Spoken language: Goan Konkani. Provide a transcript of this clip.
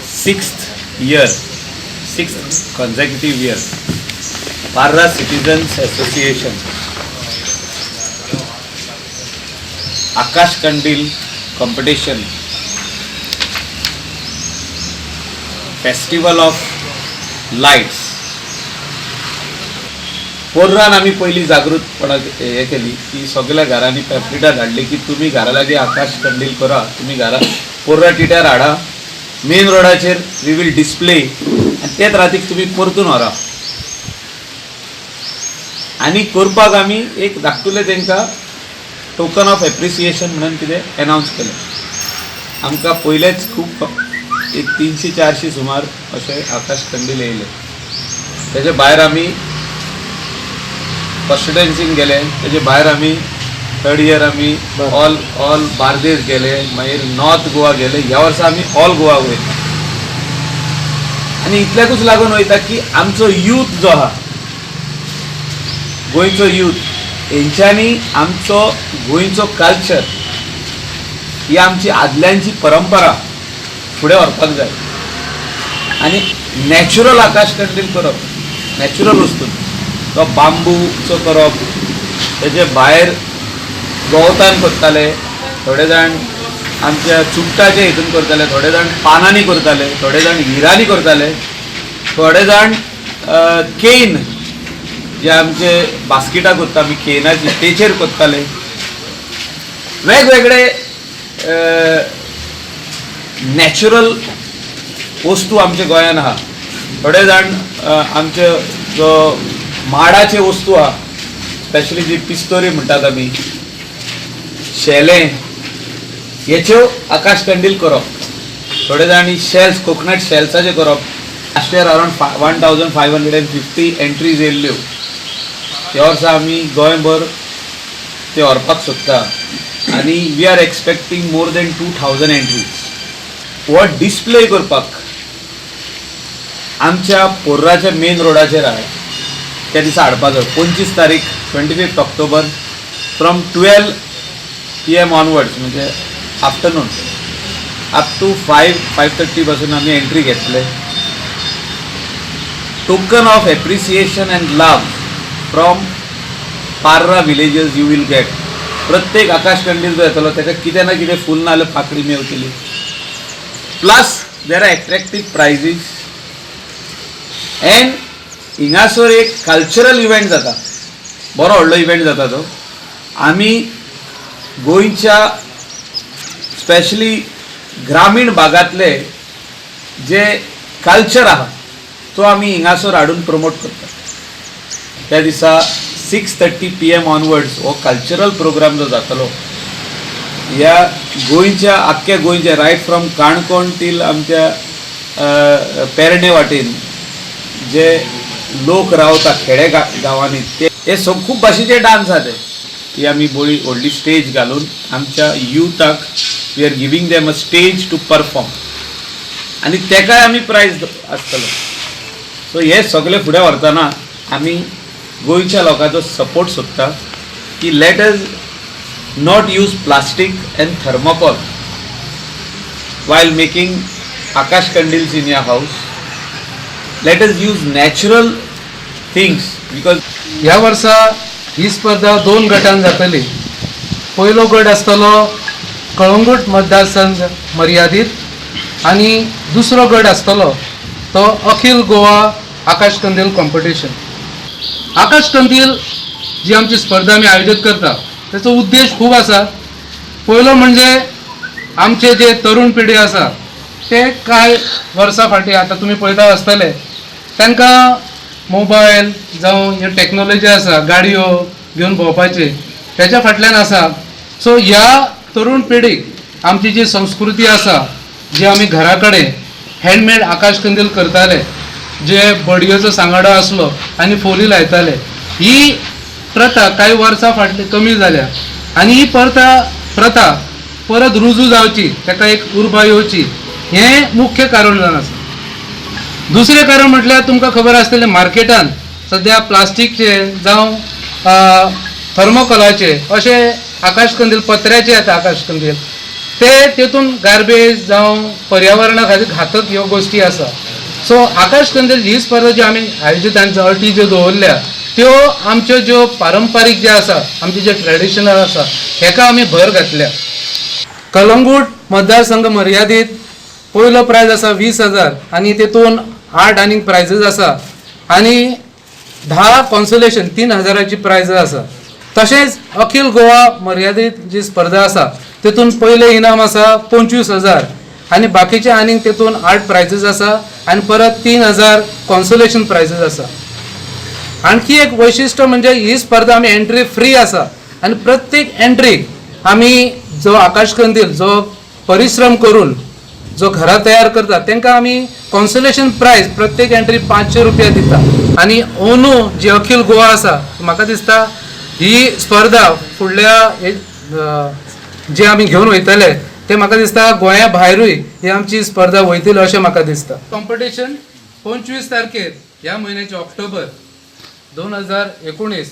Sixth year, sixth consecutive year, Parra citizens association Akash Kandil competition festival of lights. पोर्रान आमी पयलीं जागृतपणाक हें केली की सगल्या घरांनी पॅम्पलेटां धाडली की तुमी घरा लागीं आकाश कंदील करा, तुमी घरा पोर्रा टिट्यार हाडा, मेन रोडाचेर we will display आनी तेच रातीक तुमी परतून व्हरा. आनी करपाक आमी एक धाकटुलें तांकां टोकन ऑफ एप्रिसिएशन म्हणून कितें एनावन्स केलें. आमकां पयलेच खूब एक 300-400 सुमार अशे आकाश कंदील येयले. तेजे भायर आमी कॉन्स्टिट्युएन्सीन गेले, तेजे भायर आमी थर्ड इयर आमी ऑल बार्देस गेले, मागीर नॉर्थ गोवा गेले. ह्या वर्सा आमी ऑल गोवा वयता आनी इतल्याकूच लागून वयता की आमचो यूथ जो आहा, गोंयचो यूथ, हेंच्यांनी आमचो गोंयचो कल्चर, ही आमची आदल्यांची परंपरा फुडें व्हरपाक जाय. आनी नॅचरल आकाश कंदील करप, नॅचरल वस्तून, तो बांबूचो करप, तेजे भायर गवतान करताले, थोडे जाण आमच्या चुडटाचे हितून करताले, थोडे जाण पानांनी करताले, थोडे जाण हिरांनी करताले, थोडे जाण केन जे आमचे बास्किटां करता आमी केनाची तेचेर करताले. वेगवेगळे नॅचरल वस्तू आमच्या गोंयान आहा. थोडे जाण आमचे जो माडाचे वस्तू आहा, स्पेशली जी पिस्तोरी म्हणटात आमी, शेले, हेच्यो आकाश कंदील करप. थोडे जाणी शेल्स, कोकोनट शेल्साचे करप. Last year around 1550 entries येयल्ल्यो. ह्या वर्सा आमी गोंयभर ते व्हरपाक सोदता आनी we are expecting more than 2000 entries. हो डिस्प्ले करपाक आमच्या पोर्राच्या मेन रोडाचेर आहा त्या दिसा हाडपाक जाय. 25 तारीख, 25 October, from 12 p.m. onwards, म्हणजे आफ्टरनून अप टू 5-5:30 पासून आमी एंट्री घेतले. Token of appreciation and love from Parra villagers you will get. प्रत्येक आकाश कंदील जो येतलो ताका कितें ना कितें फूल ना जाल्यार पाकळी मेवतली. Plus there are attractive prizes and हिंगासर एक कल्चरल इव्हेंट जाता, बरो व्हडलो इव्हेंट जाता तो. आमी गोंयच्या स्पेशली ग्रामीण भागांतले जे कल्चर आहा तो आमी हिंगासर हाडून प्रमोट करता. त्या दिसा 6:30 p.m. onwards हो कल्चरल प्रोग्राम जो जातलो, ह्या गोंयच्या, आख्ख्या गोंयच्या, रायट फ्रॉम काणकोण टील आमच्या पेरणे वाटेन जे लोक रावता खेडे गांवांनी, ते हे खूब भाशेचे डान्स आहा ते. ती आमी बरी व्हडली स्टेज घालून आमच्या युथाक we are giving them a stage to perform आनी तेकाय आमी प्रायज आसतलो. सो हे सगळे फुडें व्हरतना आमी गोंयच्या लोकांचो सपोर्ट सोदता की let us not use plastic and thermocol while making Akash Kandils in your house. Let us use natural things because ह्या वर्सा ही स्पर्धा दोन गटान जातली. पयलो गट आसतलो कळंगूट मतदारसंघ मर्यादीत आनी दुसरो गट आसतलो तो अखिल गोवा आकाश कंदील कॉम्पिटिशन. आकाश कंदील जी आमची स्पर्धा आमी आयोजीत करता तेचो उद्देश खूब आसा. पयलो म्हणजे आमचे जे तरुण पिढी आसा ते कांय वर्सां फाटीं आतां तुमी पळयता आसतले, तांकां मोबायल जावं हे टॅक्नोलॉजी आसा गाडयो घेवन भोंवपाचे तेच्या फाटल्यान आसा. सो ह्या तरुण पिढीक आमची जी संस्कृती आसा, जी आमी घरा कडेन हँडमेड आकाश कंदील करताले, जे बडयोचो सांगाडो आसलो आनी फोली लायताले, ही प्रथा कांय वर्सां फाटली कमी जाल्या आनी ही प्रथा परत रुजू जावची, ताका एक उर्बा येवची हें मुख्य कारण जावन आसा. दुसरें कारण म्हटल्यार तुमकां खबर आसतलें, मार्केटान सद्या प्लास्टीकचे जावं थर्मोकोलाचे अशे आकाश कंदील पत्र्याचे येता आकाश कंदील ते तेतून गार्बेज जावं पर्यावरणा खातीर घातक ह्यो गोश्टी आसा. सो आकाश कंदील ही स्पर्धा जी आमी आयोजीत आनी अटी ज्यो दवरल्या त्यो आमच्यो ज्यो पारंपारीक जे आसा, आमचे जे ट्रेडिशनल आसा हेका आमी भर घातल्या. कलंगूट मतदारसंघ मर्यादीत पयलो प्रायज आसा 20,000 आनी तेतून 8 आनीक प्रायजीस आसा आनी 10 कॉन्सोलेशन 3,000ची प्रायज आसा. तशेंच अखिल गोवा मर्यादीत जी स्पर्धा आसा तेतून पयलें इनाम आसा 25,000 आनी बाकीचे आनीक तेतून 8 प्रायजीस आसा आनी परत 3,000 कॉन्सोलेशन प्रायजीस आसा. आणखी एक वैशिश्ट म्हणजे ही स्पर्धा आमी एंट्री फ्री आसा आनी प्रत्येक एंट्रीक आमी जो आकाश कंदील जो परिश्रम करून जो घरां तयार करता तांकां आमी कॉन्सोलेशन प्रायज प्रत्येक एंट्री 500 रुपया दिता. आनी अंदू जी अखिल गोवा आसा म्हाका दिसता ही स्पर्धा फुडल्या जे आमी घेवन वयतले ते म्हाका दिसता गोंया भायरूय ही आमची स्पर्धा वयतली अशें म्हाका दिसता. कॉम्पिटिशन 25 तारखेर ह्या म्हयन्याचे ऑक्टोबर 2019